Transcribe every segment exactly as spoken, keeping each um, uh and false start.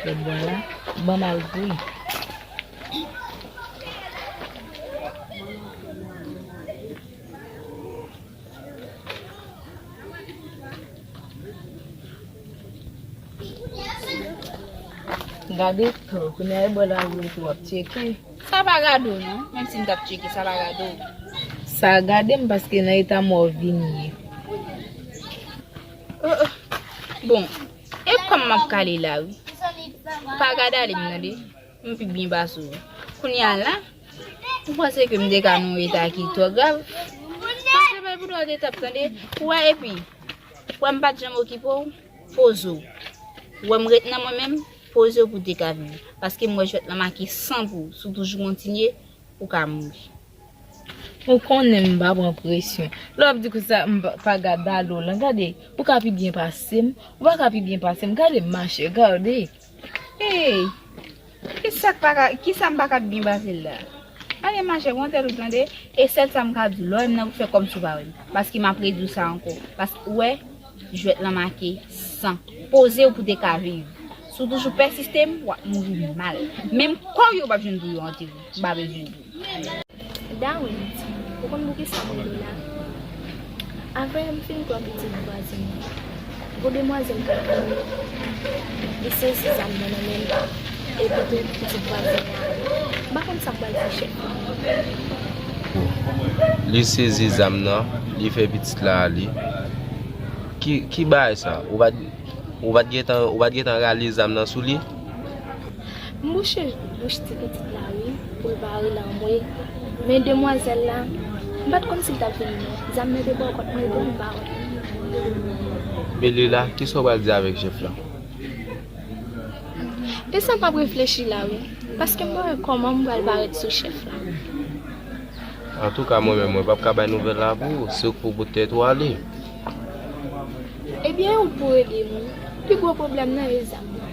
Lòt bò la, ban m al pou li. Gade tou, kounye a e bò la vre tou w ap tcheke. Sa pa gade w non, menm si m t ap tcheke, sa pa gade w. Sa gade m paske nan eta mò w vin ye. Oh, oh. Bon, e kòm m ap kale la wi. Pa gade ale m tande. M pi byen pase w. Kounye a la, ou panse ke m te ka nan yon eta ki twò grav? Paske bay pou dwa de tap tande. Ou wè epi, ou wè m pa t janm okipe w, poze w. Ou wè m ret nan mwen menm, poze w pou te ka viv. Paske m wè jwèt lan make san pou ou. Si w toujou kontinye, ou ka mouri. Ou konnen m pa pran presyon. Lè w ap di konsa, m pa, pa gade ale w lan. Gade, ou ka pi byen pase m. Ou pa ka pi byen pase m. Gade m mache, gade. Hey! Kisa k pa ka, kisa m pa ka byen pase l la? Ale machè, gon tèt ou tande. E sèl sa m ka di w, lè w wè m nan, ou fè kòmsi w pa wè m. Paske m ap redi w sa ankò. Paske ou wè, jwèt lan make san. Poze w pou te ka viv. Si w toujou pèsiste m, w ap mouri mal. Menm kò w yo p ap jwenn pou yo antere. M pa bezwen di w. Dawens, ou konn poukisa m rele w la? Avè m fin pran pitit vwazen nan. Gon demwazèl k ap vini. Li sezi zam nan nan men l. Epi tou pitit vwazen nan ale. M pa konn sa m pral di chèf la. Li sezi zam nan, li fè pitit la ale. Ki, ki bagay sa? Ou pa t, ou pa t gentan, ou pa t gentan rale zam nan sou li? M bouche bouch ti pitit la wi, pou l pa rele anmwe. Men demwazèl la, m pa t konn si l t ap vini non. Zam nan te bò kòt mwen, epi m pa wè. Men li la, kisa w pral di avèk chèf la? E sa m ap reflechi la wi, paske m pa wè kòman m pral parèt sou chèf la. Antouka, mwen menm, mwen p ap ka bay nouvèl la pou ou, se ou k pou pote tèt ou ale. Ebyen, ou pou ede m wi. Pi gwo pwoblèm nan e zam nan.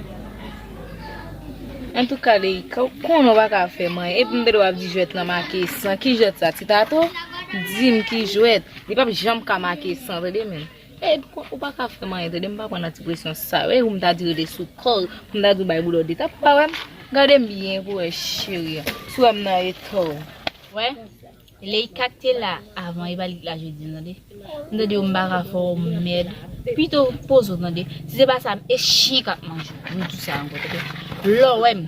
Antouka, Leika, ou konnen w pa ka fè m anyen. Epi m tande w ap di jwèt lan make san. Ki jwèt sa, Ti Tato? Di m ki jwèt. Li p ap janm ka make san, tande menm. E ou pa ka fè m anyen, tande, m pa pran nan ti presyon sa yo. E ou m ta di rete sou kò w, m ta di w bay boulòt de tap, ou pa wè m? Gade m byen pou wè, cheri. Si w wè m nan eta w. Wè, Leika k te la avan, e pa li k la jodi a, tande. M tande w, m pa ka fè w mèd. Pito poze w, tande. Si se pa sa, e chen k ap manje w. M di w sa ankò, tande. Lè w wè m,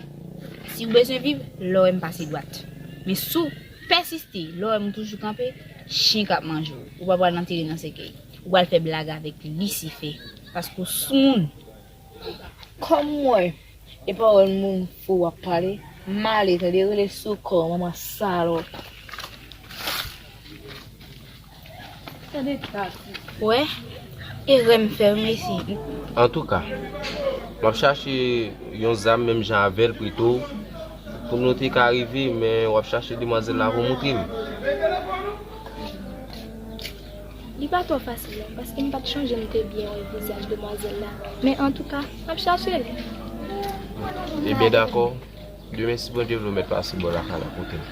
si w bezwen viv, lè w wè m pase dwat. Men si w pèsiste, lè w wè m toujou kanpe, chen k ap manje w. Ou pa pral antere nan sèkèy. Ou pral fè blag avèk Lisifè. Paske w soumoun. Kòm mwen, e pawòl moun fou w ap pale, m ale, tande, rele sou kò w, manman salòp. Tande, Tati. Wè, erè m fè, wi, mesye. Antouka, m ap chache yon zam menm jan avè l pito, pou nou te ka rive, men w ap chache demwazèl la pou w montre m. Li pa twò fasil non, paske m pa t chonje m te byen wè vizaj demwazèl la. Men antouka, m ap chache l. Ebyen, dakò. Demen, si Bondye vle, w mèt pase bò lakay la kote m.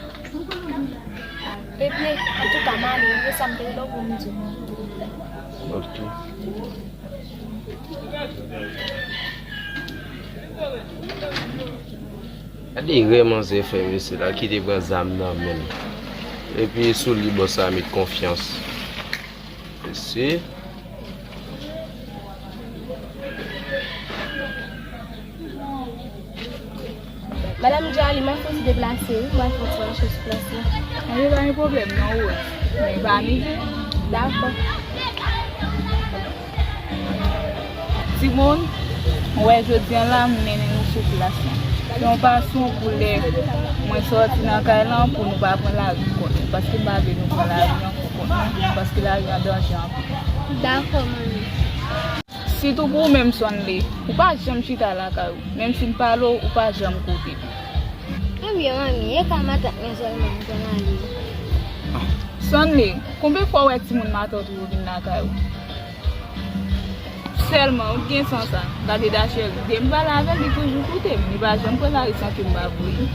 Ebyen, antouka, m ale wi, e sa m te rele w pou m di w. Ok. Gade erè manzè fè, mesye, la kite pran zam nan men l. Epi sou li bòs la met konfyans. Mesye. Madanm Jali, m ap fè yon ti deplase wi, m ap fè yon ti mache sou plas la. Anyen, pa gen pwoblèm non, Rose. Men pa midi. Dakò. Timoun, mwen wè jodi a la, m mennen nou sou plas la. Se yon pason pou lè mwen sòti nan kay lan, pou nou pa pran lari kont nou, paske m pa vle nou pran lari an pou kont nou, paske lari an danje anpil. Dakò, manmi. Sitou pou ou menm, Sonley, ou pa janm chita lakay ou, menm si m pale w, ou pa janm koute m. Ebyen, manmi, e ka matant mwen sèlman m konn ale. Sonley, konbyen fwa w wè timoun matant ou yo vin lakay ou? Sèlman, ou t gen san sa. Gade Dachèli, depi m pale avè l, li toujou koute m. Li pa janm pran lari san ke m pa voye l.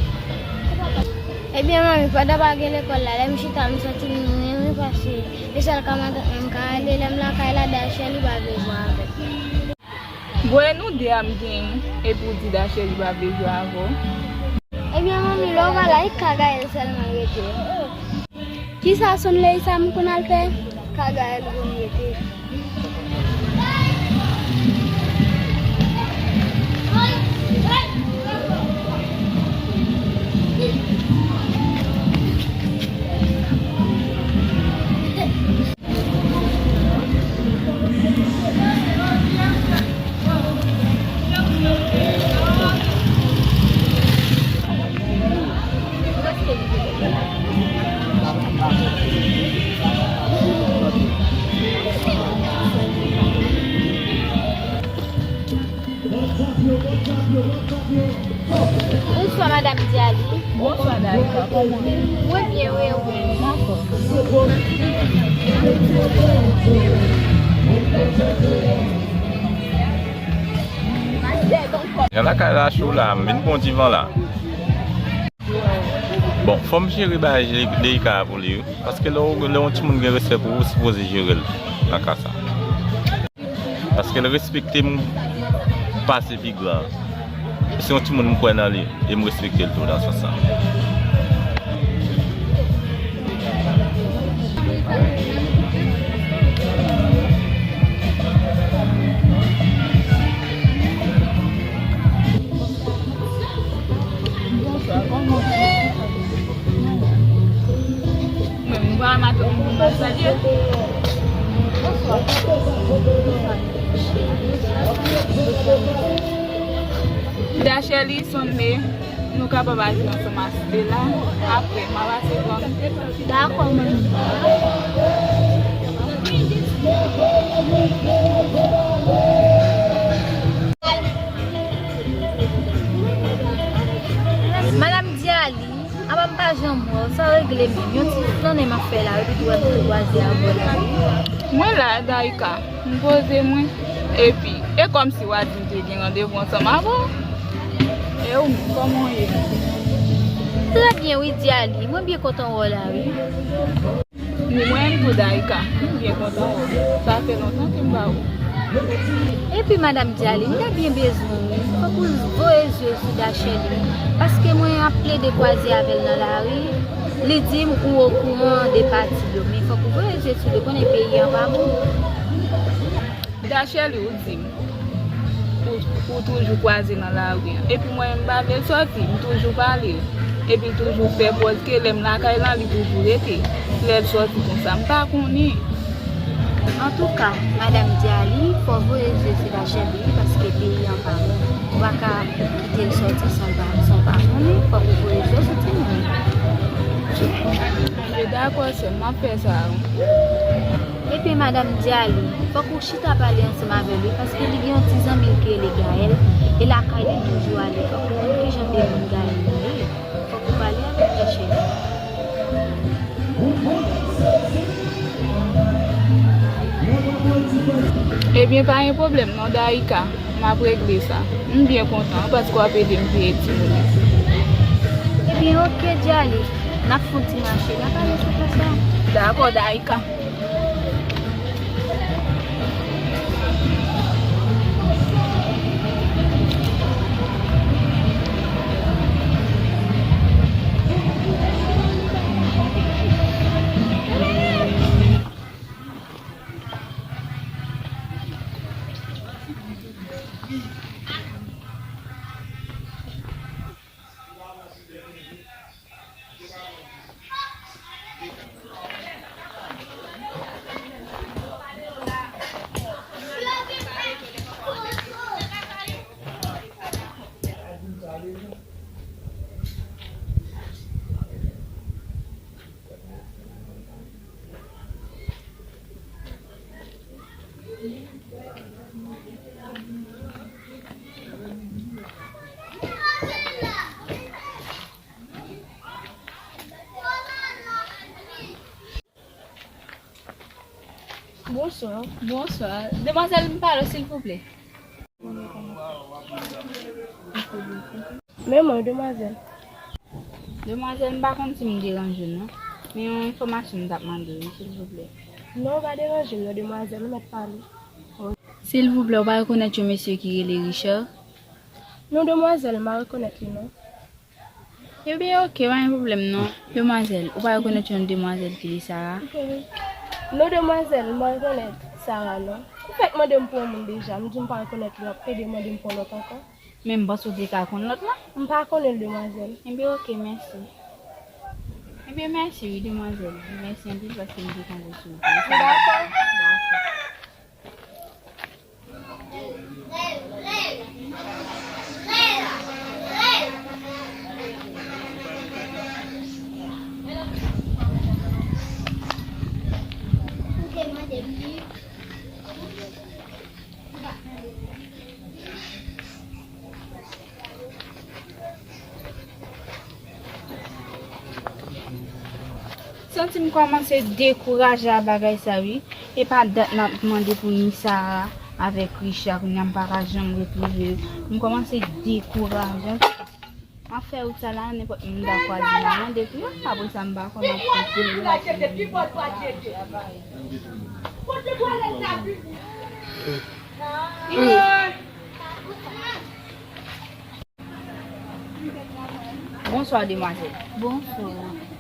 Ebyen, manmi, pandan pa gen lekòl la, lè m chita, m santi m renmen pase. E sèl ka matant mwen m ka ale, lè m lakay la, Dachèli pa vle jwe avè m. Bon, e nou de a m genyen, epi w di Dachèli pa vle jwe avè w. Ebyen, manmi, lè w pa la, e ka Gaël sèlman rete. Kisa Sonley sa m konn al fè? Ka Gaël konn rete. Bonswa, madanm Dialy. Bonswa, Daïka. Kòman w ye? Mwen byen, wi, e ou menm? M anfòm. Jan lakay la cho la, m vin pran yon ti van la. Bon, fò m jere bagay Deika a pou li, wi. Paske lè w, lè yon timoun gen respè pou ou, ou sipoze jere l nan ka sa. Paske l respekte m pase pi gran. Se yon timoun m kwè nan li, e m respekte l tou nan sans sa. Bonswa, kòman w ye? Mwen, m pa maten, m pa salye. Bonswa. Dachèli, Sonley, nou kapab al jwe ansanm a Stella. Apre, m a pase pran. Dakò, manmi. Madanm Dialy, apa m pa janm wè w, sa w regle menm? Yon ti flannen m ap fè la, epi tou wè m tou kwaze avè w la, wi. Mwen la, Daïka, m poze mwen, epi, e kòmsi w a di m te gen randevou ansanm avè w. E ou menm, kòman w ye? Trè byen, wi, Dialy, mwen byen kontan wè w la, wi. Ni mwen menm tou, Daïka, m byen kontan wè w. Sa fè lontan ke m pa wè w. Epi madanm Dialy, m ta byen bezwen w, wi. Fòk ou voye zye sou Dachèli, paske mwen ap plede kwaze avè l nan lari. Li di m ou okouran de pati yo, men fòk ou voye zye sou li, konnen peyi an pa bon. Dachèli, ou di m, ou, ou toujou kwaze nan lari an. Epi mwen, m pa vle l sòti, m toujou pale l. Epi l toujou fè pòz ke lè m lakay la, li toujou rete. Lè l sòti konsa, m pa konnen. Antouka, madanm Dialy, fò voye zye sou Dachèli, paske peyi an pa bon. Ou pa ka kite l sòti san w pa, san w pa konnen. Fòk ou voye zye sou timoun. Anben, dakò, sè m, m ap fè sa, wi. Epi madanm Dialy, fòk ou chita pale ansanm avè l, wi, paske li gen yon ti zanmi l ki rele Gaël, e lakay li toujou ale. Fòk ou konn kijan de moun Gaël li ye. Fòk ou pale avè l, cheri. Ebyen, pa gen pwoblèm non, Daïka. M ap regle sa. M byen kontan paske w ap ede m veye timoun yo. Ebyen, oke, Dialy. N ap fè yon ti mache. N ap ale sou plas la. Dakò, Daïka. Bonswa. Bonswa. Demwazèl, m pale w, silvouplè. Men mwen, demwazèl. Demwazèl, m pa konn si m deranje w, non. Men yon enfòmasyon m t ap mande w, wi, silvouplè. Non, w pa deranje m, non, demwazèl, ou mèt pale. Silvouplè, ou pa rekonèt yon mesye ki rele Richard? Non, demwazèl, m pa rekonèt li, non. Ebyen, oke, pa gen pwoblèm, non. Demwazèl, ou pa rekonèt yon demwazèl ki rele Sara? Non, demwazèl, m pa rekonèt Sara, non. Ou fèk mande m pou yon moun deja, m di m pa rekonèt li, w ap pede mande m pou yon lòt ankò? Men m panse w te ka konn lòt la. M pa konnen l, demwazèl. Ebyen, oke, mèsi. Ebyen, mèsi, wi, demwazèl. Mèsi anpil paske m te tonbe sou ou. Dakò. Dakò. Santi m kòmanse dekouraje a bagay sa wi. E pa dat m ap mande pou Nisa avèk Richard, kounye a m pa ka janm retwouve yo. M kòmanse dekouraje. M ap fè wout sa la, nenpòt moun m ta kwaze m a mande pou yo. Apre sa, m pa konn ap kontinye. Bonswa, demwazèl. Bonswa.